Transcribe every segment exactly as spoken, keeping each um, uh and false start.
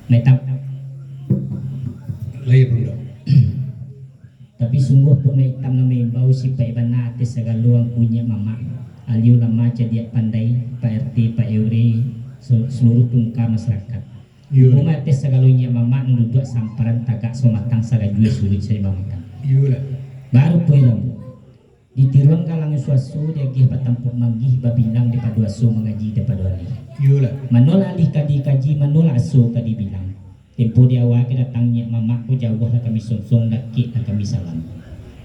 Maitam. Lahia, Bunda. Tapi sungguah pun Maitam nan maimbau sipaik bana ateh sagalo angku nyiak mamak, alio lama cadiak pandai, Pak R T, Pak R W, se-, saluruah tumangka masarakaik. Iyo. Rumah ateh sagalo nyiak mamak nan duduak samparan tagak samatang sagajua suruik sajo mamak. Iyolah. Baru poin lambu. Ditiruan galang suaso, diagiah batampuk manggih, babilang dipado aso, mangaji dipado alih. Iyolah. Manolah alih ka dikaji, manolah aso ka dibilang. Tempo di awa kadatang nyiak mamak ko, jauah lah kami songsong, dakek lah kami salam.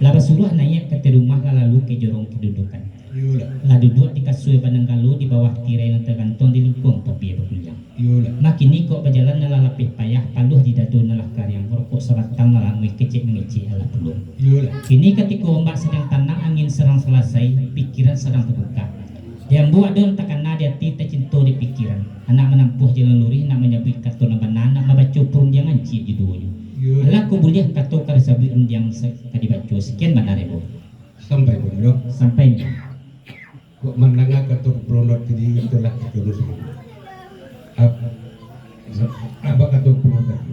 Lah basuruah naiak ka ateh rumah, lah lalu ka jorong kadudukan. Iyolah. Lah duduak di kasua bananggalo, di bawah tirai nan tagantuang, di lingkuang tapia bakuliang. Iyolah. Mah kini kok bajalan nan lah lapeh payah, paluah di dado nan lah kariang, rokok sabatang nan languih, kecek mangecek alah pulo. Iyolah. Kini katiko ombak sadang tanang, angin sadang salasai, pikiran sadang tabuka. Di ambo ado nan takana di ati, tacinto di pikiran. Nak manampuah jalan luruih, nak manyabuik kato nan bana, nak mambaco parundiangan ciek jo duonyo. Iyolah. Alah kok buliah kato ka disabuik, rundiang sa-, ka dibaco. Sakian bana dek ambo. Sampai ko, Bro? Sampai. Kok mandanga kato Kapalo Mudo tadi, itulah kato Mudo. Ap-, sa-, apa kato Kapalo Mudo tadi?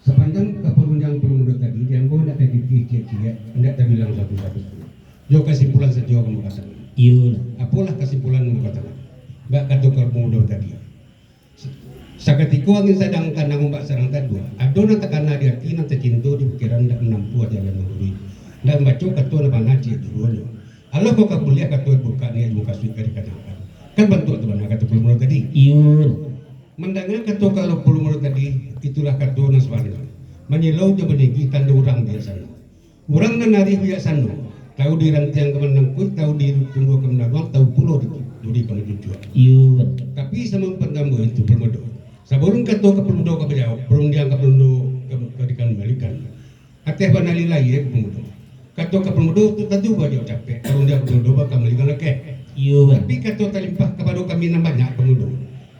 Sapanjang kaparundiangan Kapalo Mudo tadi, di ambo indak tagigih ciek-ciek, indak tabilang satu-satu. Jo kasimpulan sajo ambo katakan. Iyo. Apolah kasimpulan ambo katakan? Bak kato Kapalo Mudo tadi. Sakatiko angin sadang tanang, ombak sadang taduak. Ado nan takana di ati, nan tacinto di pikiran, indak manampuah jalan nan luruih, indak mambaco kato nan bana ciek jo duonyo. Alah kok ka buliah kato dibukak, niaik jo mukasuik ka dikanangkan. Kan bantuak tu bana kato Kapalo Mudo tadi. Iyo. Mandanga kato Kapalo Mudo tadi, itulah kato nan sabananyo. Manyilau jo maninggi tando urang bijaksano. Urang nan arih bijaksano, tahu di rantiang ka manangkuik, tahu di tunggua ka manaruang, tahu pulo di duri ka mancucuak. Iyo. Tapi samo pantambo itu, Kapalo Mudo. Sabalun kato Kapalo Mudo ka manjawab, parundiangan Kapalo Mudo ka, ka dikambalikan. Ateh bana lai, eh, Kapalo Mudo. Kato Kapalo Mudo tu tantu bana capek, parundiangan Kapalo Mudo bakambalikan lakeh. Iyo. Tapi kato talimpah kapado kami nan banyak, Kapalo Mudo.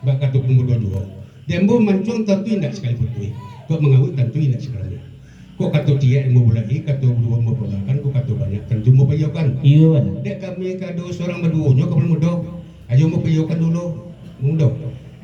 Bak kato Kapalo Mudo juo. Di ambo mancuang tantu indak sakali putuih, kok mangawik tantu indak sakali. Kok kato ciek ambo bulek-i, kato duo ambo pagakan, kok kato banyak tantu ambo paiyokan. Iyo, bana. Dek kami ka ado surang baduonyo Kapalo Mudo, ayo ambo paiyokan dulu, Kapalo Mudo.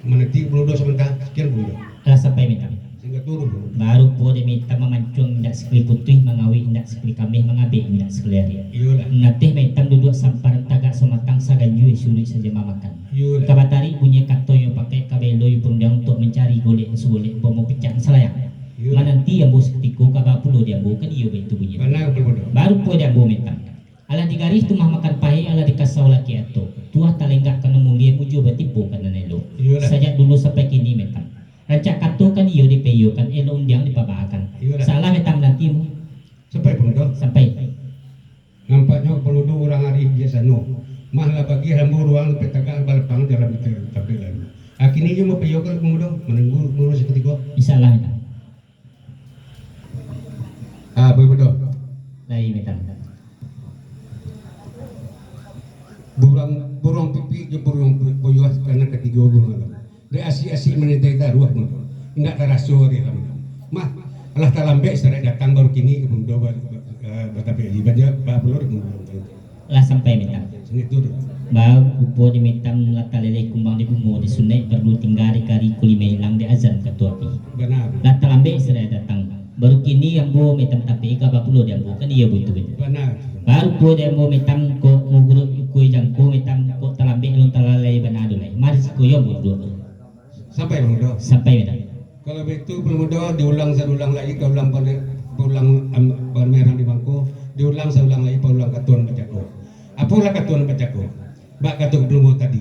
Mananti Kapalo Mudo sabanta, sakian Kapalo Mudo. Lah sampai Maitam. Singkat turun. Baru pulo dek Maitam mamancuang indak sakali putuih, mangawik indak sakali kameh, mangabek indak sakali ariak. Iyolah. Nan ateh Maitam duduak samparan tagak samatang, saganjua suruik sajo mamakan. Iyolah. Ka batarik bunyi kato yo pakai, ka baelo yo parundiang untuak mancari golek sagolek, umpamo picak nan salayang. Iyolah. Mananti ambo sakutiko, kaba pulo di ambo, kan iyo baitu bunyi. Bana, Kapalo Mudo. Baru pulo di ambo Maitam. Alah digarih tumah makan pahik, alah dikasau lakek atok. Tuah talenggak ka nan mulie, mujua batimpo ka nan elok. Iyolah. Sajak dulu sampai kini Maitam. Rancak kato kan iyo dipaiyokan, elok undiang dipabaakan. Iyolah. Salah Maitam mananti. Sampai Kapalo Mudo. Sampai. Nampaknyo Kapalo Mudo urang arih bijaksano. Mah lah bagiah ambo ruang, lampek tagak balapang dalam tampek lalu. Kini iyo mapaiyokan Kapalo Mudo, manunggu Kapalo Mudo sakutiko. Insya Allah Maitam. Ah, Kapalo Mudo. Lai Maitam. Buruang, buruang pipik jo buruang puyuah, karano katigo buruang alam. Dek asik-asik manentai taruah, Kapalo Mudo. Indak taraso ari lah, Kapalo Mudo. Mah, alah talambek sarai datang, baru kini Kapalo Mudo ba-, ba-, eh, batapek di baja, ba-, Kapalo Mudo. Lah sampai Maitam. Sini tu, tu. Baru pulo di Maitam, lah taleleh kumbang di bungo, di sunaik parlu tingga, di kari kulima ilang, di azan kato api. Bana. Lah talambek sarai datang. Baru kini ambo Maitam tapek, kaba pulo di ambo, kan iyo baitu. Bana. Baru pulo di ambo Maitam, kok nguguruik ikua jangko Maitam, kok talambek alun talalai bana tu lai. Mari siko yo ambo duo. Sampai Kapalo Mudo. Sampai Maitam. Kalau baitu Kapalo Mudo, diulang saulang lai, ka ulang pale-, paulang, am, pamerang di mangko, diulang saulang lai, paulang kato nan bacako. Apolah kato nan bacako? Bak kato Kapalo Mudo tadi,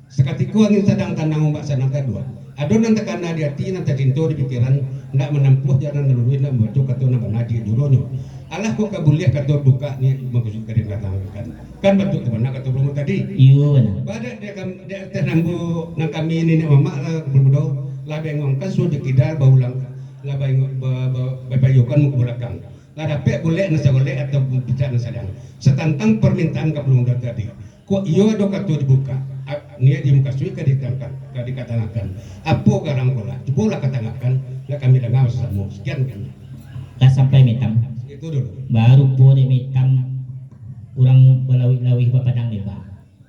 sakatiko angin sadang tanang, ombak sadang taduak. Ado nan takana di ati, nan tacinto di pikiran, ndak manampuah jalan nan luruih, ndak mambaco kato nan bana ciek jo duonyo. Alah kok ka buliah kato dibukak, niaik jo mukasuik ka dikanangkan. Kan bantuak tu bana kato Kapalo Mudo tadi. Iyo, bana. Badak di kam-, di ateh nan ambo, nan kami niniak mamak lah Kapalo Mudo, lah baingokan suruah di kida baulang, lah baingo-, ba-, ba-, bapaiyokan muko balakang. Lah dapek bulek nan sagolek atau picak nan sadang. Satantang parmintaan Kapalo Mudo tadi. Kok iyo ado kato dibukak, a-, niaik jo mukasuik ka dikatangahkan, ka dikatangahkan. Apo garang ko lah? Cubolah katangahkan, nak kami danga basamo. Sakian kami. Lah sampai Maitam. Itu dulu. Baru pulo dek Maitam, urang balawih-lawih bapadang leba.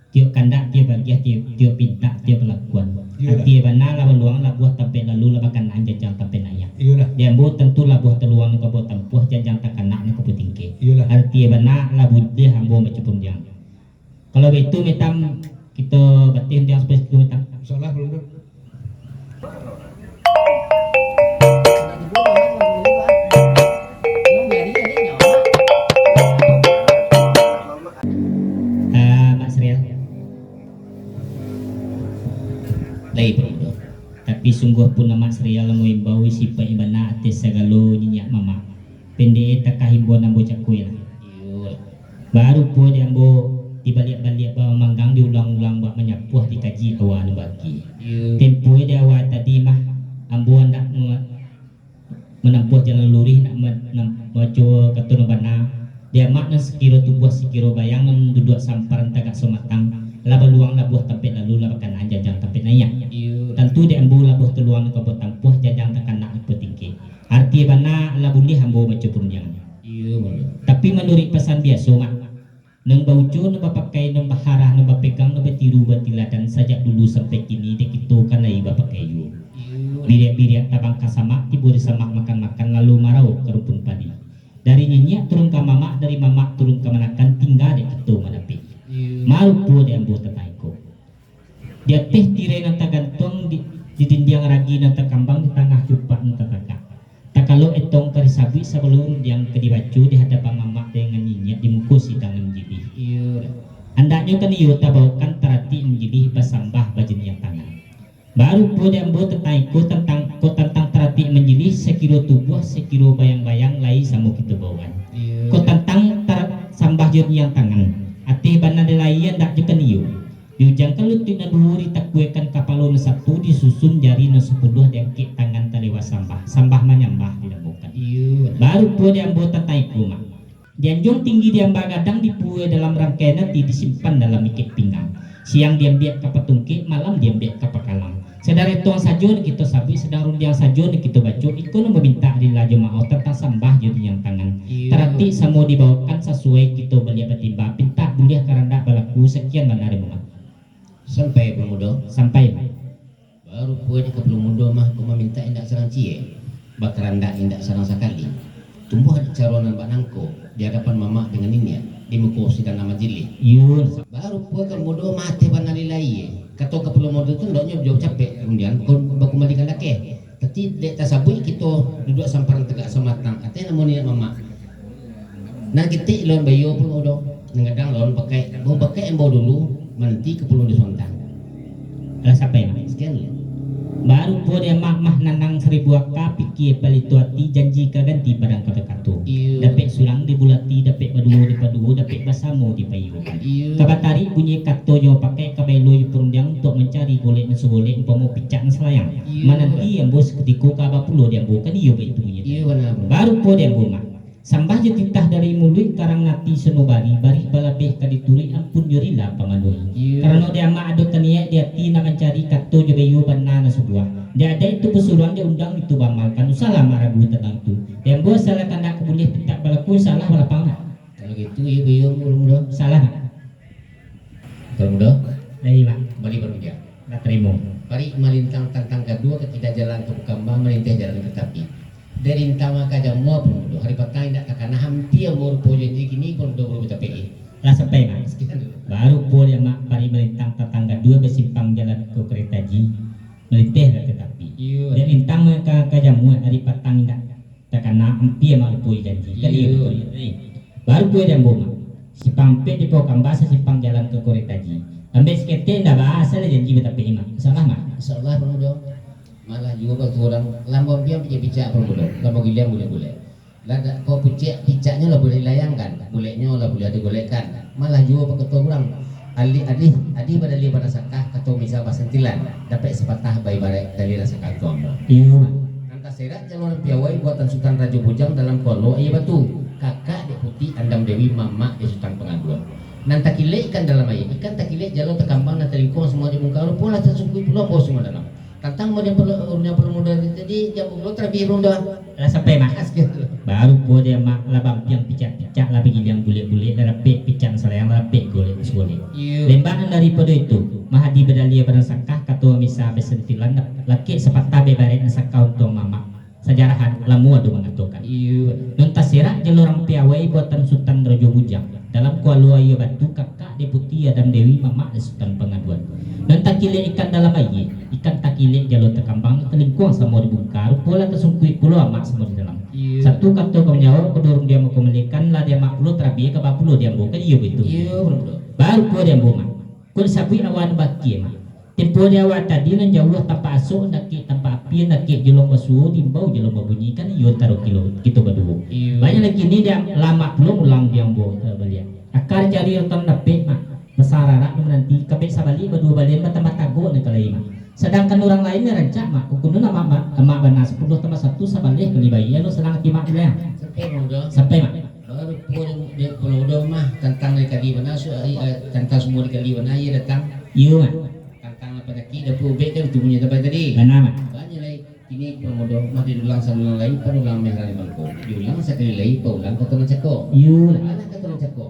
Tiok kandak, tiok bagiah, tiok, tiok pintak, tiok kalakuan. Iyolah. Arati bana lah baluang labuah tampek lalu, lah bakanaan janjang tampek naiak. Iyolah. Di ambo tantu labuah taluang nan ka ambo tampuah, janjang takanak nan ka ambo tingkek. Iyolah. Arati bana lah buliah ambo bacampur diang. Kalau baitu, Mitam, kito bateh undiang sampai situ, Mitam. Insyaallah, Bro. Ah, Mak Srial. Lai, Bro. Tapi sungguah pun Mak Srial maimbau sipaik bana ateh sagalo niniak mamak. Pendek takah imbau nan bocakui lah. Iyo. Barupo di ambo dibaliak-baliak bak mamanggang, diulang-ulang bak manyapuah, dikaji awa nan bagi. Iyo. Tempo di awa tadi mah, ambo andak ma-, manampuah jalan luruih, nak ma-, nam-, mambaco kato nan bana. Di amak nan sakiro tubuah, sakiro bayang, nan duduak samparan tagak samatang, lah baluang labuah tampek lalu, lah bakanaan janjang tampek naiak. Iyo. Tantu di ambo labuah taluang nan ka ambo tampuah, janjang takanak nan ka ambo tingkek. Arati bana lah buliah ambo baco parundiangan. Iyo, Bro. Tapi manuruik pasan biaso, Mak, nan bauco, nan bapakai, nan baharah, nan bapegang, nan batiru, batiladan sajak dulu sampai kini, dek kito kan lai bapakai juo. Iyo. Biriak-biriak tabang ka samak, tibo di samak makan-makan, lalu marauik ka rumpun padi. Dari niniak turun ka mamak, dari mamak turun ka manakan, tingga dek kito madapek. Iyo. Marupo di ambo tantang iko. Di ateh tirai nan tagantuang, di, di dindiang ragi nan takambang, di tangah cupak nan tatagak. Takalo etong ka disabuik, sabalun rundiang ka dibaco, di hadapan mamak dengan niniak, di muko sidang nan majilih. Iyo. Andaknyo kan iyo tabaokan taratik nan majilih, basambah bajaniang tangan. Barupo di ambo tantang iko, tantang, ko tantang taratik nan majilih, sakiro tubuah, sakiro bayang-bayang, lai samo kito baokan. Iyo. Ko tantang tar-, sambah jo janiang tangan, ateh bana di lai, andaknyo kan iyo. Diujangkan lutuik nan duo, ditakuakan kapalo nan satu, disusun jari nan sapuluah, diangkek tangan talewat sambah, sambah manyambah dinamokan. Iyo. Barupo di ambo tantang iko, Mak. Dianjuang tinggi, diamba gadang, dipuai dalam rangkaian ati, disimpan dalam ikek pinggang. Siang diambiak ka patungkek, malam diambiak ka pakalang. Sadari tuang sajo nan kito sabuik, sadang rundiang sajo nan kito baco, iko nan mamintak rila jo maoh, tantang sambah jo janiang tangan. Iyo. Taratik samo dibaokan, sasuai kito baliak batimba, pintak buliah karandak balaku, sakian bana dek Mak. Sampai, Bro Mudo? Sampai, Mak. Barupo di kapalo mudo mah, ko mamintak indak sadang ciek, bakarandak indak sadang sakali. Tumbuah dek caro nan bak nangko, di adapan mamak dengan niniak, di muko sidang nan majilih. Iyo. Barupo kapalo mudo mah ateh bana di lai. Kato kapalo mudo tu ndoknyo jo capek, kemudian baku-, bakumalikan lakeh. Tapi dek tasabuik kito duduak samparan tagak samatang, ateh namo niniak mamak. Nan kitek lawan baiyo pulo doh, nan gadang lawan bakaik. Bau bakaik ambo dulu, mananti kapalo di Suantang. Alah, sampai, Mak. Sakian dulu. Barupo di amak mah nanang saribu aka, pikia palito ati, janji ka ganti padang kato-kato. Iyo. Dapek surang dibulati, dapek baduo dipaduo, dapek basamo dipaiyokan. Iyo. Ka batarik bunyi kato jo bapakaik, ka baelo jo parundiang, untuak mancari golek nan sagolek, umpamo picak nan salayang. Iyo. Mananti ambo sakutiko, ka bapulo di ambo, kan iyo baitu bunyi. Iyo, bana. Barupo di ambo mah. Sambah jo titah dari muluik, karang nan ati sanubari, barih balabeh ka dituruik, ampun jo rila pamanuahi. Iyo. Karano di amak ado taniaik di ati, nak mancari kato jo baiyo bana nan sabuah. Di adaik tu basuruan, di undang itu baamalkan, usahlah amak ragu tantang tu. Di ambo asalah kandak ka buliah pintak balaku, usahlah balapang nak. Kalau gitu, iyo baiyo, Bro Mudo. Usahlah nak. Bro Mudo. Lai, Mak. Bari baru dia. Nak tarimo. Parik malintang tantang gadua, ka kida jalan ka Bukamba, malinteh jalan ka tapi. Dari intama ka jamua, Bro Mudo. Hari patang indak takana, hampia ambo rupo janji, kini Bro Mudo baru batapek. Lah sampai, Mak. Sakian dulu. Barupo di amak parik malintang tantang gadua, basimpang jalan ka Karetaji, malinteh lah ka tapi. Iyo. Dari intang ka, ka jamua, hari patang indak takana, hampia ambo lupo janji. Kan iyo. Iyo, betul. Barupo di ambo, Mak. Simpang ampek di Bukamba, sasimpang jalan ka Karetaji. Ambek saketek ndak baa, asalah janji batapek, Mak. Usahlah, Mak. Usahlah, Bro Mudo. Malah juo bakato urang, lambo ampiang picak-picak, Bro Mudo. Lambo giliang bulek-bulek. Lah dak ko pucek, picaknyo lah buliah dilayangkan, buleknyo lah buliah digolekkan. Malah juo bakato urang, alih, adih, adih badalih banasakah, kato misa basantilan, dapek sapatah baibaraik, dalih lah sakatuang. Iyo, Mak. Nan taserak jalua nan piawai, buatan Sutan Rajo Bujang, dalam kualo aia batu. Kakak dek Puti Andam Dewi, mamak dek Sutan Pangaduan. Nan takilek ikan dalam aia, ikan takilek jalua takambang, nan talingkuang samua dek bungkang, rupo lah tasungkuik pulo ambo sumua dalam. Tantang model perlu, model permuda tadi, jam dua belas tarabi permuda. Lah sampai, Mak. Askil. Baru po dek Mak lah bampiang picak-picak, lah bagiliang bulek-bulek, lah rapek picak salayang, lah rapek golek sagolek. Iyo. Lembah nan daripado itu, Mahadi badaliah barang sakah, kato misa basentilan, lakek sapatah babarek nan sakah untuang mamak. Sajarahan lamo ado mangatokan. Iyo. Nan taserak jalo urang piawai buatan Sutan Rajo Bujang. Dalam kualo aia batu kakak dek Puti Adam Dewi mamak dek Sutan Pangaduan. Nan takilek ikan dalam aia, ikan takilek jalo takambang, talingkuang samo di bungka, rupo lah tasungkuik pulo amak samo di dalam. Iyo. Satu kato ka manjawab, kadorong di ambo ka malikan, lah di amak pulo tarabi, kaba pulo di ambo, kan iyo baitu? Iyo, pulo, pulo. Baru pulo di ambo, Mak. Kok disabuik awan bakie, Mak. Tempo di awal tadi nan jauah tampak asok, dakek tampak api, dakek jolong basuo, diimbau jolong babunyi, kan iyo antaro kilo, kito baduo. Iyo. Banyak lagi ni dia lamak pulo ulang di ambo, eh, baliak. Akar jari rotan dapek, Mak. Pasang rarak nan mananti, kabek sabalik baduo balian batambah tagok nan kalai, Mak. Sadangkan urang lain nan rancak, Mak. Kukunun amak, Mak, amak bana sapuluah tambah satu sabaleh kali bayi, lalu sanang ati Mak pulang. Sampai, Mak. Sampai, Mak. Baru pun dia kalau udah mah tantang dari kadi bana su-, ai, ai, tantang semua di kadi bana ia datang. Iyo, Mak. Tantang apa lagi dapur ubek kan itu punya tempat tadi. Bana, Mak. Banyak lai. Kini pemuda mah diulang salulang lai, panulang meh rang di bangko. Diulang sakali lai, paulang kato nan cako. Iyo, Mak. Alah kato nan cako.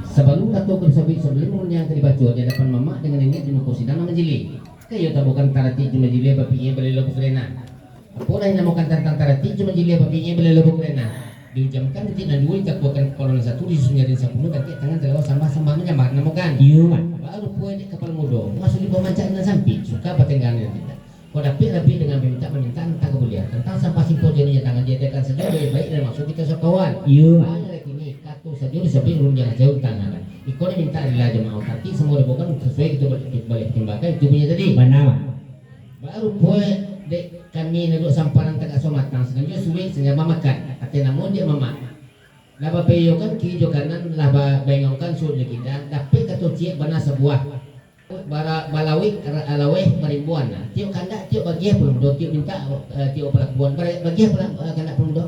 Sabalum kato ka disabuik, sabalum rundingan ka dibaco di adapan mamak dengan niniak di muko sidang nan manjilih. Ka iyo tabokan taratik jo manjilih, bapikia balelo bakarena. Apo lah dinamokan tantang taratik jo manjilih, bapikia balelo bakarena. Diujamkan taratik nan duo, ditakuakan kapalo nan satu, disusun jari nan sapuluah, dakek tangan talawa sambah, sambah manyambah dinamokan. Iyo, Mak. Baru puai dek kapalo mudo, masuak di bawah mancak nan sampik, suka batenggang nan tindak. Kok dapek rabi dengan bamintak-mamintak nan tak kabuliah. Tantang sambah simpul jo ninya tangan diadakan sajo, baiak-baiak dari masuak kito sakawan. Iyo. Banyak lagi ni, kato sajo disabuik, rundingan sajo ditangakan. Iko ni mintak rila jo maaf, tapi samua dibaokan sasuai kito baliak, baliak timbangkan itu punyo tadi. Bana, Mak. Baru puai dek kami nan duduak samparan tagak sumatang, sangajo suwek, sangajo mamakan. Ateh namo diak mamak. Lah bapayokan kiri jo kanan, lah ba-, baengongkan suok jo kida, dapek kato ciek bana sabuah. Bara-, balawik, ra-, laweh barimbuan. Tiok kandak, tiok bagiah pulo mudo, tiok mintak, eh, tiok palakuan. Bara-, bagiah pula, eh, kandak pulo mudo.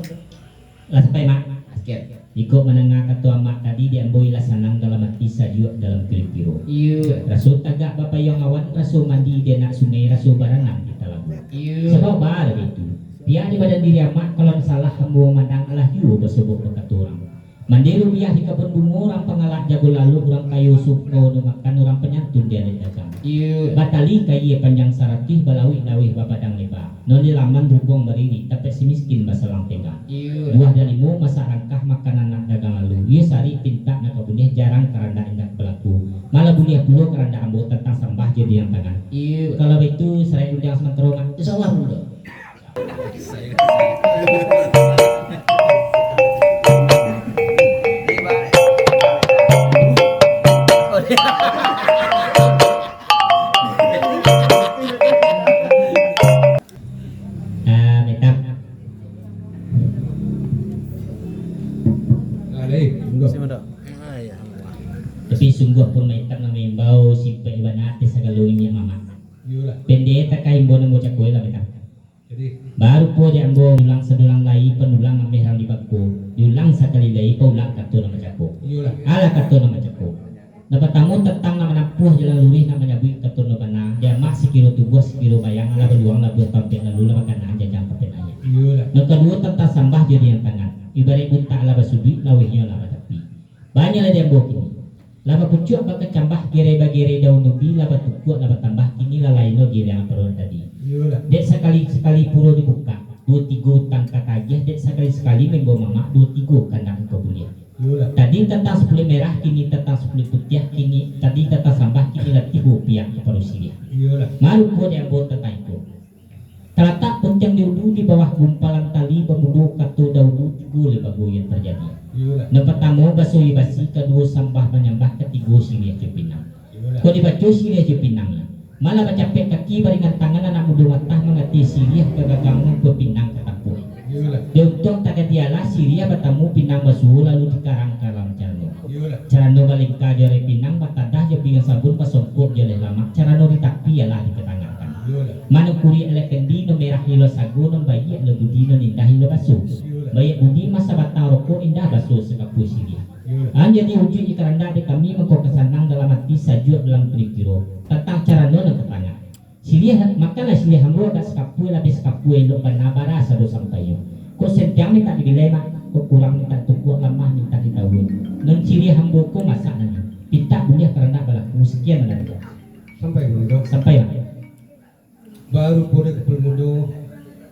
Lah sampai, Mak. Sakian. Jikok mandanga kato amak tadi, di ambo ilah sanang dalam ati, sajuak dalam kiro-kiro. Iyo. Raso tagak bapayuang awan, raso mandi di anak sungai, raso baranang di talago. Iyo. Sabab baa itu, pihak di badan diri amak, kalau salah ambo mamandang, alah juo basobok bakato urang. Mandi rubiah di kabun bungo, urang pangalak jago lalok, urang kayo sungkau nan makan, urang panyantun di alek dagang. Iyo. Batali kaia panjang saratuih, balawik laweh bapadang leba. Nan di laman rubuang bariri, tapek si miskin basalang tenggang. Iyo. Buah dalimo masak rangkah, makan anak dagang lalu. Iyo sarik pintak nan ka buliah, jarang karandak indak balaku. Malah buliah pulo karandak ambo tantang sambah jo diang tangan. Iyo. Kalau baitu, sarik rundingan samantaro, Mak. Insyaallah, Bunda. Ah, mantap. Ah, lai, sungguh. Tapi sungguh pun mantap nan maimbau, sipaik bana ateh sagalo niniak mamak. Iyolah. Pende takah imbau nan bacako lah, mantap. Jadi? Baru pulo dek ambo ulang sadulang lai, panulang ameh rang di bako. Diulang sakali lai, paulang kato nan bacako. Iyolah. Alah kato nan bacako. Nan partamo tantang nak manampuah jalan luruih, nak manyabuik kato nan bana. Di amak sakiro tubuah, sakiro bayang, alah baluang labuah tampek lalu, lah bakanaan janjang tampek naiak. Iyolah. Nan kaduo tantang sambah jo diang tangan. Ibaraik buntak lah basuduik, lawehnyo lah batapi. Banyak lah di ambo kini. Lah bapucuak bakacambah, gerai bagerai daun ubi, lah batukuak lah batambah, kini lah lain lo giliang pado nan tadi. Iyolah. Dek sakali-sakali puro dibukak, duo tigo utang ka tagiah, dek sakali-sakali maimbau mamak, duo tigo kandak ka buliah. Iyolah. Tadi tantang sapuluik merah, kini tantang sapuluik putiah, kini tadi tantang sambah, kini lah tibo pihak kapado siriah. Iyolah. Marupo di ambo tantang itu. Talatak puntiang di ulu, di bawah gumpalan tali, bamulo kato dahulu, tigo limbago yang tarjadi. Iyolah. Nan partamo, baso basi, kaduo, sambah manyambah, katigo, siriah jo pinang. Iyolah. Kok dibaco siriah jo pinangnyo, malah bacapek kaki, baringan tangan, anak mudo matah, mangateh siriah ka gagang, mangko pinang ka tampuak. Iyolah. Di untuang tagadi alah, siriah batamu, pinang basuo, lalu dikarang ka dalam carano. Iyolah. Carano balingka jo alai pinang, batadah jo pinggan sabun, basongkok jo alai lamak, carano di tapi alah dikatangahkan. Iyolah. Manungkuri alai kendi, nan merah ilo sago, nan baiak ilo budi, nan indah ilo baso. Iyolah. Baiak budi mah sabatang rokok, indah baso sakapuah siriah. Iyolah. An jadi ujuik di karandak dek kami, mangko ka sanang dalam ati, sajuak dalam pikiro, tantang carano nan ka tangah. Siriah, makanlah siriah ambo agak sakapua, labiah sakapua elok bana, bara sado sampainyo. Kok santiang mintak dibilai, Mak, kok kurang mintak ditukuak, lamah mintak ditawun. Nan siriah ambo ko masak nan pintak buliah karandak balaku, sakian nan ado. Sampai, Mak. Sampai, Mak. Baru pun dek kapalo mudo,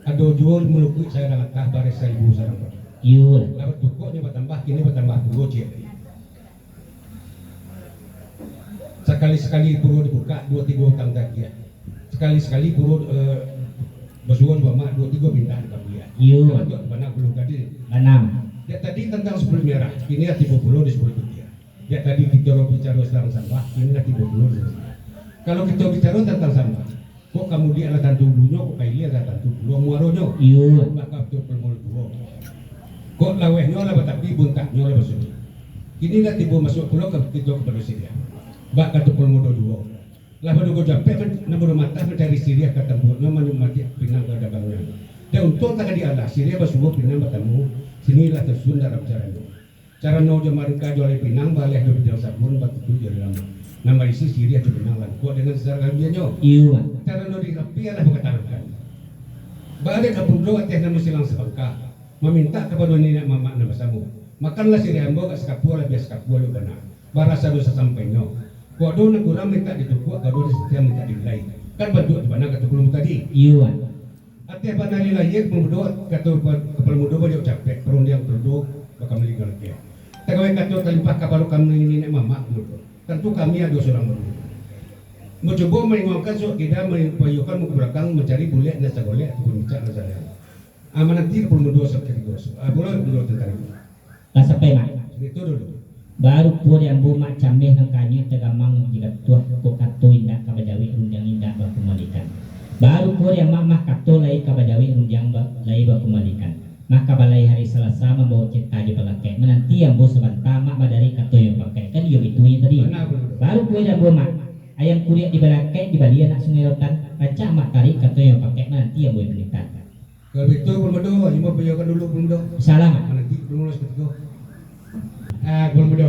ado juo malukuik sadang atah, bareh saribu sadang paduik. Iyo. Lah batukuaknyo batambah, kini batambah pulo ciek. Sakali-sakali puro dibukak, duo tigo utang tagiah. Sakali-sakali puro, eh, basuo di mamak, duo tigo pindah di kabuliah. Iyo. Bantuak di panang puluah gadil. Bana. Dek tadi tantang sapuluah merah, kini lah tibo pulo di sapuluah putiah. Dek tadi kito lah bicaro tantang sambah, kini lah tibo pulo di sambah. Kalau kito bicaro tantang sambah, kok ka mudiak lah tantu ulunyo, kok ka ilia lah tantu pulo muaronyo. Iyo. Bak Kato Palmudo duo. Kok lawehnyo lah batapi, buntaknyo lah basuruik. Kini lah tibo masuak pulo ka kito kapado siriah. Bak Kato Palmudo duo. Lah badugo japek, man-, nan badugo matah mancari siriah ka tampuaknyo, manumatik pinang ka dagangnyo. Dek untuang takadi alah, siriah basuo pinang batamu, sinilah tasusun dalam caranyo. Carano jo marangka jo alai pinang, baleh jo bidang sabun, batutu jo alai lamak. Nan baisi siriah jo pinang langkuak dengan sagalo kalabiahnyo. Iyo, Mak. Carano di rapi alah bakatanangkan. Barek ka pulo ateh namo silang sapangka, mamintak kapado niniak mamak nan basamo. Makanlah siriah ambo agak sakapua, labiah sakapua elok bana. Bara sado sasampainyo. Kok ado nan kurang mintak ditukuak, kok ado nan santiang mintak dibilai. Kan bantuak di panang Kato Palmudo tadi. Iyo, Mak. Ateh bana ari lahia, kapalo mudo, Kato pa-, kapalo mudo bajawek capek, parundiang kapalo mudo bakamali ka lakiak. Tagawai kato talimpah kapalo kami niniak mamak kapalo mudo. Tantu kami ado surang baru. Mancubo maingokan suok kida, mapayokan muko balakang, mancari bulek nan sagolek ataupun micak nan salayang. Ah, mananti kapalo mudo sabanta. Ah, bulan mudo tantang itu. Lah sampai, Mak. Itu dulu. Barupo di ambo, Mak, cameh nan kanyuik tagamang di katuah, kok kato indak ka bajawek, rundiang indak bakumalikan. Barupo di amak, mah, kato lai ka bajawek, rundiang ba-, lai bakumalikan. Mah ka balai hari Salasa mambawo carito jo palakek. Mananti ambo sabanta, Mak, badarik kato jo pakek. Kan iyo bitunyo tadi. Bana, bana. Barupo di ambo, Mak, ayam kuriak di balakek, dibali anak Sungai Rotan. Rancak Mak tarik kato jo pakek, mananti ambo jo panitah. Kalau bitu, Kapalo Mudo, Haji Muhammad payokan dulu, Kapalo Mudo. Salam. Mananti Kapalo Mudo sakutiko. Ah, Kapalo Mudo.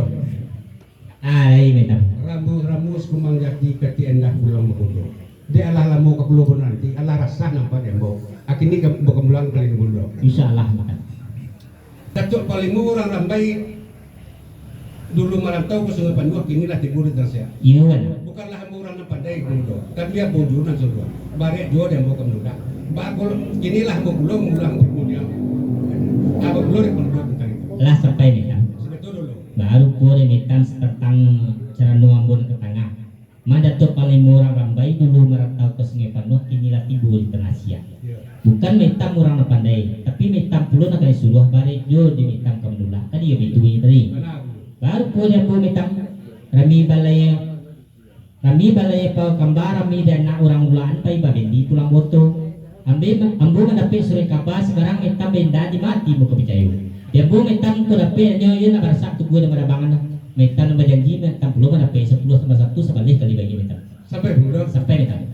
Ah, lai, Mitam. Rambu-rambu Sikumbang Jati, katiak indah pulang bakudo. Dek alah lamo ka pulo Banuanti, alah rasah nampak di ambo. Kini ka, bakampulang ka Kapalo Mudo. Insya Allah, Mitam. Datuak Panglimo urang Rambai, dulu marantau ka Sungai Panuah, kini lah tibo di Tanaseak. Iyo, kan? Bukanlah ambo urang nan pandai, Kapalo Mudo, tapi ambo juo nan suluah. Barek juo di ambo ka mandulang. Ba-, kinilah ambo pulo mandulang ambo pulo diam. Ambo pulo di Kapalo Mudo tantang itu. Lah sampai, Mitam. Sakitu dulu. Barupo di Mitam satantang carano ambo nan ka tangah. Mah, Datuak Panglimo urang Rambai, dulu marantau ka Sungai Panuah, kini lah tibo di Tanaseak. Iyo. Bukan Mitam urang nan pandai, tapi Mitam pulo nan ka disuruah, barek juo di Mitam ka mandulang. Kan iyo bitunyo tadi. Bana. Barupo di ambo, Mitam, rami balai, rami balai pao kamba, rami di anak urang ulaan, pai babendi pulang boto. Ambe, ambo mandapek surek kaba, sakarang Mitam benda di mati muko picayo. Di ambo Mitam ko dapek, hanyo iyo nak barasak tubuah di marabangan. Mitam nan bajanji, Mitam pulo mandapek sapuluah tambah satu sabaleh kali bagi Mitam. Sampai, Kapalo Mudo? Sampai, Mitam.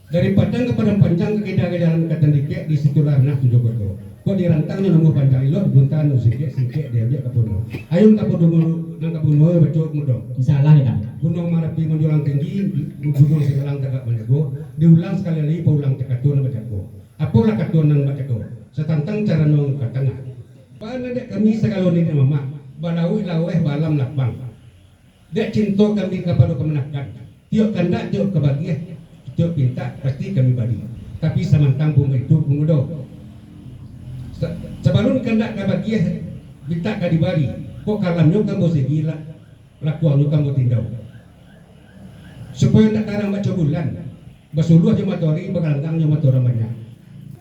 Dari Padang ka Padang Panjang, ka kida ka jalan ka Tandikek, di situlah ranah tujuah koto. Kok dirantangnyo namuah panjang elok, dibuntahan singkek-singkek, diambiak ka puno. Ayo nan ka puno, nan ka puno, baco, Kapalo Mudo. Insya Allah, Mitam. Gunuang Marapi manjulang tinggi, Gunuang Singgalang tagak manjago, diulang sakali lai, paulang takato nan bajago. Apolah kato nan bajago, satantang carano ka tangah. Bana dek kami sagalo niniak mamak, balauik laweh, baalam lapang. Dek cinto kami kapado kamanakan, tiok kandak, tiok kabagiah, tiok pintak, pasti kami bari. Tapi samantang pun baitu, Kapalo Mudo. Sa-, sabalun kandak kabagiah, pintak ka dibari, kok kalamnyo ka ambo sigi lah, lakuangnyo ka ambo tindau. Supayo indak tarang baco bulan, basuluah jo matoari, bagalanggang jo mato urang banyak.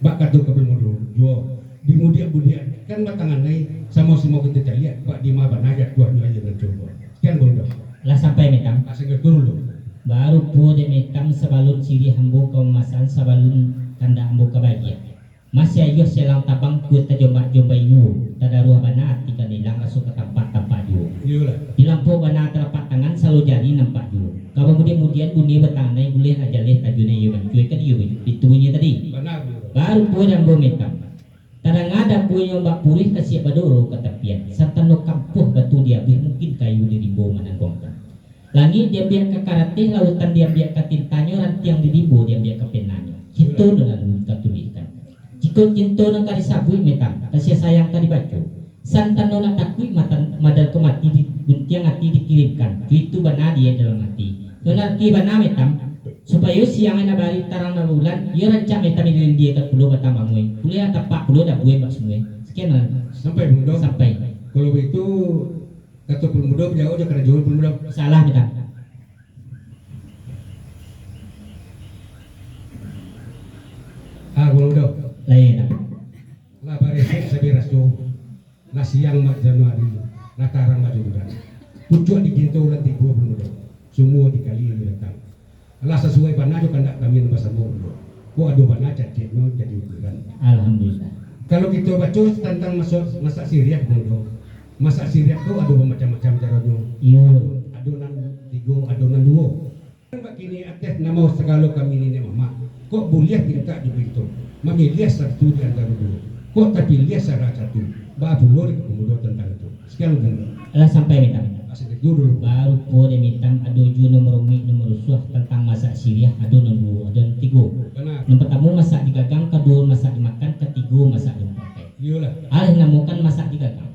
Bak kato Kapalo Mudo juo, dimudiak-budiakkan batangan lai, samo-samo kito caliak, bak dima bana jatuahnyo aia nan cubo. Sakian, Kapalo Mudo. Lah sampai, Mitam? Ah, sakitu dulu. Barupo di Mitam, sabalun siriah ambo ka mamasan, sabalun kandak ambo ka bagiah. Masih ayuah sialang tabang, kua tajombak-jombai juo, tadaruah bana ati ka nilang, raso ka tampak-tampak juo. Iyolah. Dilampok bana talapak tangan, salo jari nampak juo. Ka bamudiak-mudiak bunyi batangan lai, buleh nak jaleh tajun iyo mancua, kan iyo bitunyo tadi. Bana, Kapalo Mudo. Barupo di ambo, Mitam. Tadanga dabuanyo ombak puruih, kasiak badoro ka tapian. Santano kampuah batu diabuih, mungkin kayu di rimbo manangguangkan. Langik diambiak ka karateh, lautan diambiak ka tintanyo, rantiang di rimbo diambiak Kok cinto nan ka disabuik, Mitam, kasiah sayang ka dibaco. Santano nak takuik matan, madan ko mati di, guntiang ati dikirimkan. Cuitu bana di dalam ati. Nan arti bana, Mitam, supayo siang nan bari tarang nan bulan, iyo rancak Mitam ilindiakan pulo batang banguai. Buliah tapak pulo dabuai bak sungai. Sekian, Mitam. Sampai, Bang Udo? Sampai. Kalau baitu, kato Pun Mudo, bajawab jo karajo Pun Mudo. Salah, Mitam. Ah, Bang Udo. Lain, Mitam. Lah baresek sabiraso, lah siang mak Januari, lah tarang mak Jumdan. Pucuak di ginto ulan tigo Pun Mudo, sumua di kali datang. Lah sasuai bana jo kandak kami nan basamo Pun Mudo. Kok ado bana cadiaknyo jadi ukiran. Alhamdulillah. Kalau kito baco tantang maso-, masak siriah Pun Mudo, masak siriah tu ado bamacam-macam caronyo. Iyo. Ado, ado nan tigo, ado nan duo. Bak kini ateh namo sagalo kami niniak mamak, kok buliah pintak jo pinto, mamiliah satu di antaro duo. Kok tapiliah salah satu, baa pulo dek Pun Mudo tantang itu. Sekian, Bang Udo. Alah sampai, Mitam. Asik itu dulu. Baru pulo dek Mitam, ado juo nan marumaik, nan marusuah tantang masak siriah, ado nan duo, ado nan tigo. Bana. Nan partamo masak digagang, kaduo masak dimakan, katigo masak dipakai. Iyolah. Alah namokan masak digagang.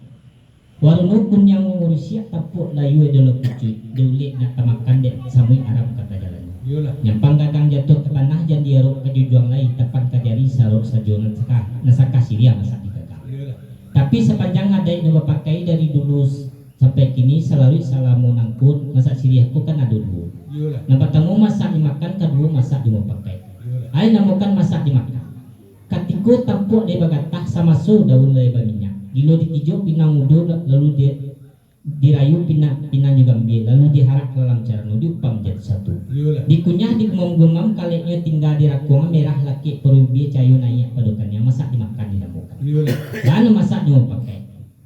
Waruno kuniang mangurusiak, tampuak layua dalam pucuik, dek ulek nak tamakan, dek samuik arap ka tajalani. Iyolah. Nyampang gagang jatuah ka tanah, jan diarok ka jujuang lai, tapan ka jari sarok sajo nan sakah, nan sakah siriah masak digagang. Iyolah. Tapi sapanjang adaik nan bapakai dari dulu s-, sampai kini, salaluik salamo nangko, masak siriah ko kan ado duo. Iyolah. Nan partamo masak dimakan, kaduo masak dimapakai. Iyolah. Ai namokan masak dimakan. Katiko tampuak lai bagatah, samaso daun lai baminyak. Bilo dikijok pinang mudo, la-, lalu di-, dirayu pinang, pinang jo gambia, lalu diharak ka dalam carano, diupam jatuah satu. Iyolah. Dikunyah digumam-gumam, kaleknyo tingga di rakuang, merah lakek paruik ubia, cayo naiak pado kaniang, masak dimakan dinamokan. Iyolah. Bana masak dimapakai.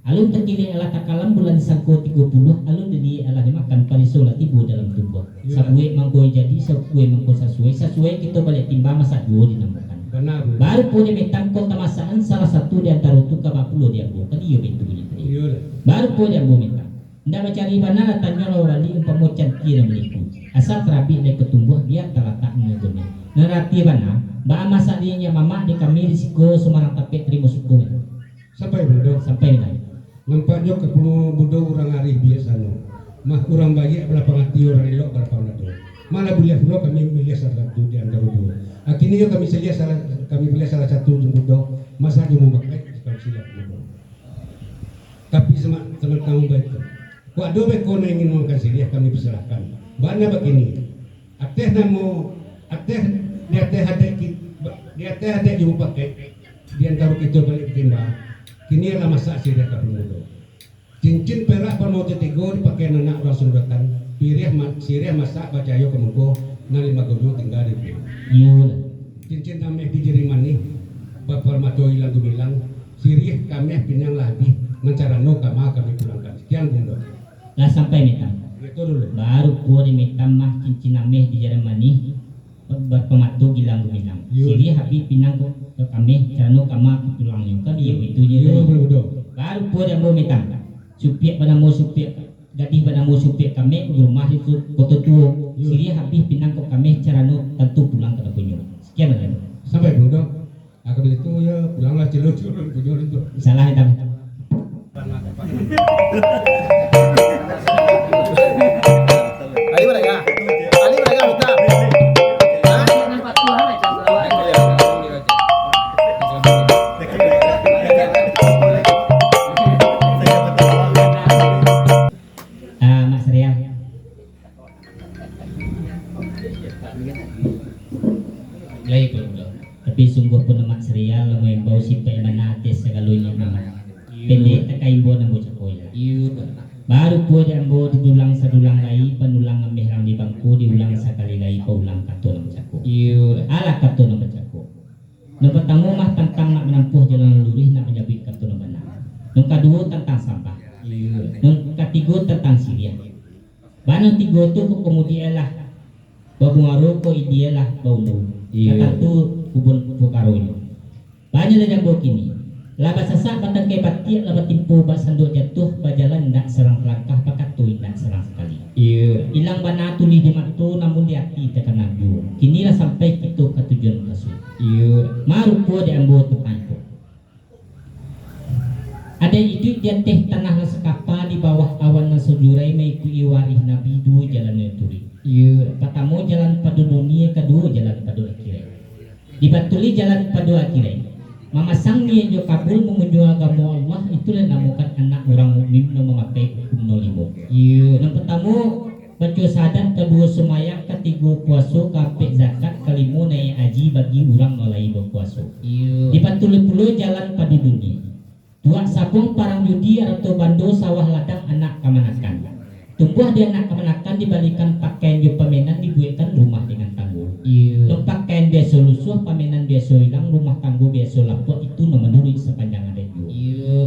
Alun takilek alah takalam, bulan sangko tigo puluah, alun diliek alah dimakan, pariso lah tibo dalam tubuah. Iyolah. Sabuek mangko jadi, sabuek mangko sasuai, sasuai kito baliak timbang, masak juo dinamokan. Bana, bana. Baru pulo dek Mitam ko tamasakan, salah satu di antaro tu ka baa pulo di ambo, kan iyo baitu bunyi tadi. Iyolah. Baru pulo di ambo Mitam. Ndak bacari bana lah, tanyo lah babali, umpamo cantia nan manipu. Asa tarabik lai ka tumbuah, bia talatak nan goni. Nan arati bana, baa masak di niniak mamak, di kami di siko Sumarang Tapek, tarimo syukur, Mitam. Sampai, Bang Udo? Sampai, Mitam. Nampaknyo ka Pun Mudo urang arih bijaksano. Mah urang baiak balapang ati, urang elok balapang dado. Malah buliah pulo kami miliah salah satu di antaro duo. Akhirnyo kami siliah salah, kami piliah salah satu, Bang Udo. Masak dimapakai, kalau silap, Bang Udo. Tapi sama-, sama-sama baik tu. Kok ado beko nan ingin mamakan siriah, kami persilahkan. Bana bakini. Ateh namo, ateh, di ateh adaik ki-, di ateh adaik dimapakai, di antaro kito baliak batimbang, kini lah masak siriah ka Pun Mudo. Cincin perak parmata tigo dipakai anak urang Sundatan, piriah ma-, siriah masak bacahayo ka muko, nan limo gunyo tingga di rumah. Iyolah. Cincin ameh di jari manih, baparmato ilang gumilang, siriah ka ameh pinang lah abih, nan carano kama kami pulangkan. Sekian, Bang Udo. Lah sampai Mitam. Itu dulu. Baru pulo dek Mitam mah cincin ameh di jari manih, ba-, bapamato ilang gumilang. Iyo. Siriah abih pinang ko, ka ameh, carano kama pulangnyo. Kan iyo, itu je. Iyo, tu. Bang Udo. Baru pulo dek ambo Mitam. Supiak banamo Supiak, gadih banamo Supiak Kamek, rumah di tu-, Koto Tuo. Iyo. Siriah abih pinang ko ka ameh, carano tantu pulang ka daponyo. Sekian, Bang Udo. Sampai, Bang Udo. Ah, kalau itu, ya, pulanglah cilok-cilok, punyo itu. Salah, Mitam. Ali Braga. Ali Braga, Mitam. Hah? Ah, Mak Sriah. Lai pulo. Tapi sungguahpun Mak Sriah lah maimbau sipaik bana ateh sagalo niniak mamak. Iyo. Pendek takah imbau nan bacako lah. Iyo. Baru pulo dek ambo didulang sadulang lai, panulang ameh rang di bangko, diulang sakali lai, paulang kato nan bacako. Iyo. Alah kato nan bacako. Nan partamo mah tantang nak manampuah jalan nan luruih, nak manyabuik kato nan bana. Nan kaduo tantang sambah. Iyo. Nan katigo tantang siriah. Bana tigo tu kok kamudian lah bamuaro, kok idian lah baulu. Iyo. Ka tantu kubun pakaronyo. Banyak lah jambo kini. Lah basasak batangkai batiak, lah batimpo bak sanduak jatuah, bajalan indak sarang salangkah, bakato indak sarang sakali. Iyo. Ilang bana tulih di mato, namun di ati takana juo. Kini lah sampai kito ka tujuan mukasuik. Iyo. Marupo di ambo tantang itu. Jalan pado dunia, kaduo jalan pado akhirat. Dibatuli jalan pado akhirat. Mamasang niaik jo kabul mangunjuang agamo Allah, itulah namokan anak urang mukmin nan mamakai hukum nan limo. Iyo. Nan partamo, baco sahadat, kaduo sumbayang, katigo puaso, kaampek zakat, kalimo naiak haji bagi urang nan lai bapuaso. Iyo. Dibatuli pulo jalan pado dunia. Tuak sabuang parang judi, arato bando sawah ladang anak kamanakan. Tumbuah di anak kamanakan, dibalikan pakaian jo pamenan, dibuekkan rumah dengan tanggo. Iyo. Dek pakaian biaso lusuah, pamenan biaso ilang, rumah tanggo biaso lapuak, itu nan manuruik sapanjang adaik juo. Iyo.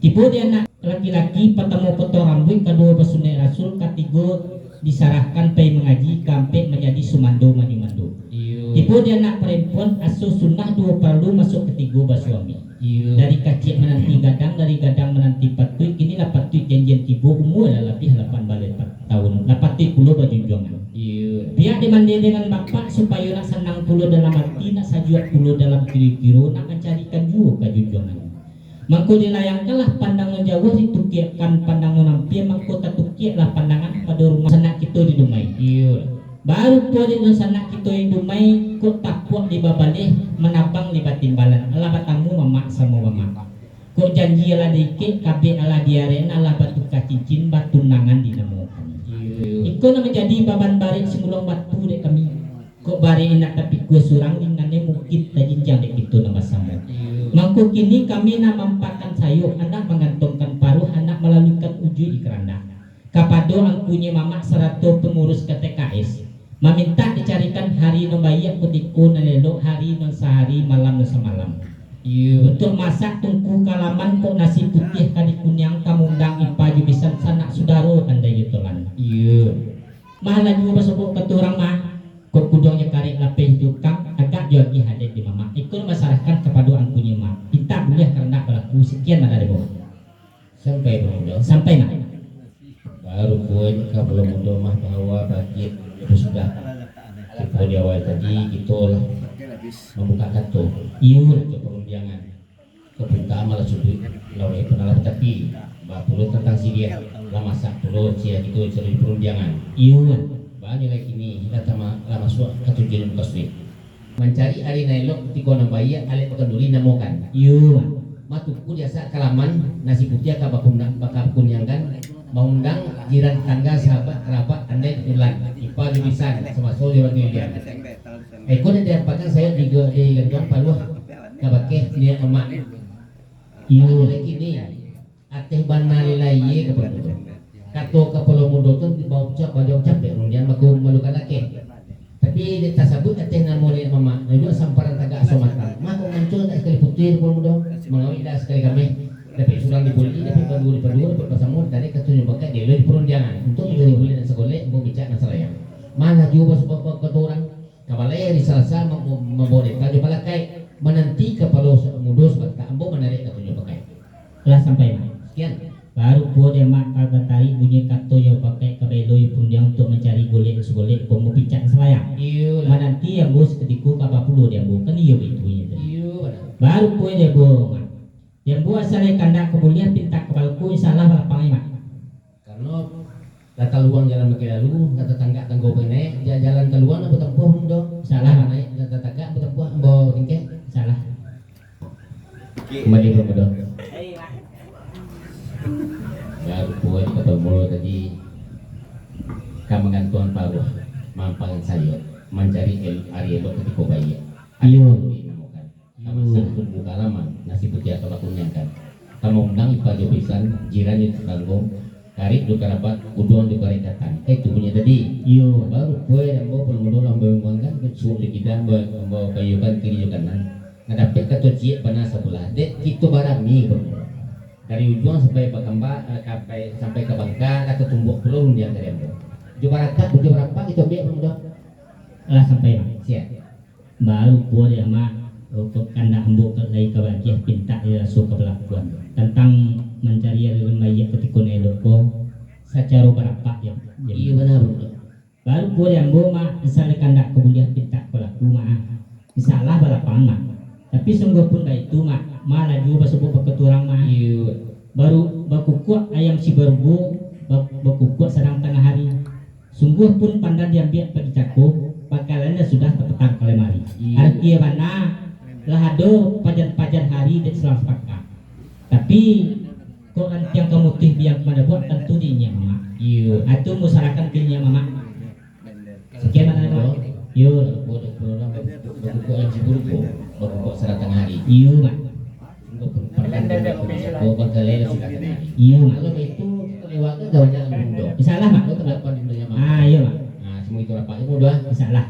Tibo di anak laki-laki, partamo potong rambuik, kaduo basunaik rasul, katigo disarahkan pai mangaji, kaampek manjadi sumando manyumando. Iyo. Tibo di anak parampuan, aso sunnah duo paralu, masuak katigo basuami. Iyo. Dari kaciak mananti gadang, dari gadang mananti patuik, kini lah patuik janjian tibo, umua lah labiah lapan baleh pa-, tahun, lah patuik pulo bajunjuangan. Iyo. Pihak dimande dengan bapak, supayo nak sanang pulo dalam ati, nak sajuak pulo dalam kiro-kiro, nak mancarikan juo kajunjuangan. Mangko dilayangkanlah pandang nan jauah, ditukiakkan pandang nan ampia, mangko tatukiaklah pandangan pado rumah sanak kito di Dumai. Iyo. Baru pulo dek dunsanak kito di Dumai, kok tapuak di babaleh, manabang di batimbalan, alah batamu mamak samo mamak. Kok janji alah diikek, kabek alah diarek, alah batuka cincin, batunangan dinamokan. Iyo. Iko nan manjadi baban barek simulong batu dek kami. Kok barek indak tapikua surang, ringannya mungkin tajinjang dek kito nan basamo. Iyo. Mangko kini kami nak maampakan sayok, handak mangantongkan paruah, handak malaluikan ujuik di karandak. Kapado angkunye mamak sarato pangurus K T K S, mamintak dicarikan hari nan baiak, kutiko nan elok, hari nan sahari, malam nan samalam. Iyo. Untuak masak tungku kalaman, kok nasi putiah ka dikuniang, ka maundang ipa jo bisan, sanak sudaro andai jo tolan. Iyo. Mah lah juo basobok kato urang mah, kok kuduang jo karek lapeh di ukang, agak jo agiah adaik di mamak. Iko nan basarahkan kapado angkunye mamak. Pintak buliah karandak balaku, sakian nan dari bawah. Sampai Bumudo. Sampai, Mak. Baru pulo ka Bumudo mah bahwa bagian itu sudah. Tibo di awal tadi, kito lah mambuka kato. Iyo. Kato parundiangan. Kapintaan malah suduik, laweh panalah tapi. Bapulo tantang siriah, lah masak pulo sia kito cari parundiangan. Iyo. Banyak lagi ni, lah tama-, lah masuak ka tujuan mukasuik. Mancari ari nan elok, kutiko nan baiak, alek bakanduri namokan. Iyo. Matuku diasak kalaman, nasi putiah ka bakun-, baka bakuniangkan, maundang jiran tangga, sahabat, karabat, andai tulan, ipa jo bisan, samaso jo urang gilian. Iko nan diampakan sayok di, di gantuang paluah, ka bakeh niaik mamak. Iyo. Lagi ni, Ateh bana lai, iyo, kapalo mudo. Kato kapalo mudo tu baucap, bajawab capek, rundiang baku malukan lakeh. Tapi, dek tasabuik ateh namo niniak mamak, nan juo samparan tagak aso matang. Mako manco indak sakali putuih kapalo mudo, mangawik indak sakali kameh. Dapek surang dibulek, dapek paduo dipaduo, dapek basamo ditarik, katonyo bakaik dialoi di parundiangan. Untuak mancari bulek nan sagolek, ambo bicak nan salayang. Malah juo basobok kato urang. Kabalai ari Salasa mam-, mambawa deta jo palakaik, mananti kapalo sa-, mudo sabanta, ambo manarek katonyo pakai. Lah sampai, Mak. Sakian. Baru pulo dek Mak ka batarik bunyi kato jo pakai ka baeloi pundiang untuak mancari golek sagolek, ambo picak salayang. Iyo lah. Mananti ambo sakutiko ka bapulo dek ambo, kan iyo baitu bunyi tadi. Iyo, bana. Baru pulo dek ambo, Mak. Dek ambo asa lai kandak ka buliah pintak ka balaku, insya Allah balapang, Mak. Karano lah taluang jalan bakeh lalu, lah tatanggak tanggo bakeh naiak, ja-, jalan kaluang ambo tampuah ambo. Salah. Jalan naiak lah tatagak ambo tampuah, ambo tingkek. Salah. Kambali ka mudo. Baru pulo ka mudo tadi, ka mangantuang paruah, maampakan sayok, mancari el-, ari elok kutiko baiak. Iyo. Dinamokan. Ka masak tungku kalaman, nasi putiah ka bakuniangkan. Ka maundang ipa jo bisan, jiran jo tatanggo, karek jo karabat, uduang jo karekatan. Kan itu bunyi tadi. Iyo. Baru pulo dek ambo, kapalo mudo lah ambo imbangkan, suok jo kida ambo, ambo bayuakan kiri jo kanan. Nan dapek kato ciek bana sabulah. Dek kito barami, kapalo mudo. Dari ujuang sampai bakamba, eh, sampai, sampai ka bangka, kato tumbuak pulo rundiang dari ambo. Jo barakat, jo barapa kito ambiak, kapalo mudo? Lah sampai, Mak. Siap. Baru pulo dek Mak, rokok kandak ambo ka lai ka bagiah pintak di raso ka balakuan. Tantang mancari ari nan baiak kutiko nan elok ko, sacaro barapak, yo. Iyo, bana, Bro. Baru pulo dek ambo, Mak, misal kandak ka buliah pintak ka balaku, Mak. Insya Allah balapang, Mak. Tapi sungguahpun baitu, Mak, malah juo basobok bakato urang, Mak. Iyo. Baru bakukuak ayam si barugo, ba-, bakukuak sadang tangah hari. Sungguahpun pandan diambiak pagi cako, bakalanyo sudah tapatang kalai mari. Iyo. Arti bana, lah ado pajan-pajan hari dek salang sapaka. Tapi, kok rantiang ka mutuih biang ka manabuak, tantu di inyiak mamak. Iyo. Ah, tu musarakan ka inyiak mamak. Sakian, Mak. Iyo. Iyo. Kalau buat dua puluh orang, bakukok yang sibuk ko, bakukok saratang hari. Iyo, Mak. Sungguahpun pandan diambiak pagi cako, bakalanyo sudah tapatang kalai mari. Iyo, Mak. Kalau itu, lewat tu dah banyak yang mudo. Insyaallah, Mak. Kalau terdapat di dunia, Mak. Ah, iyo, Mak. Nah, semua itu rapat itu mudah. Insyaallah.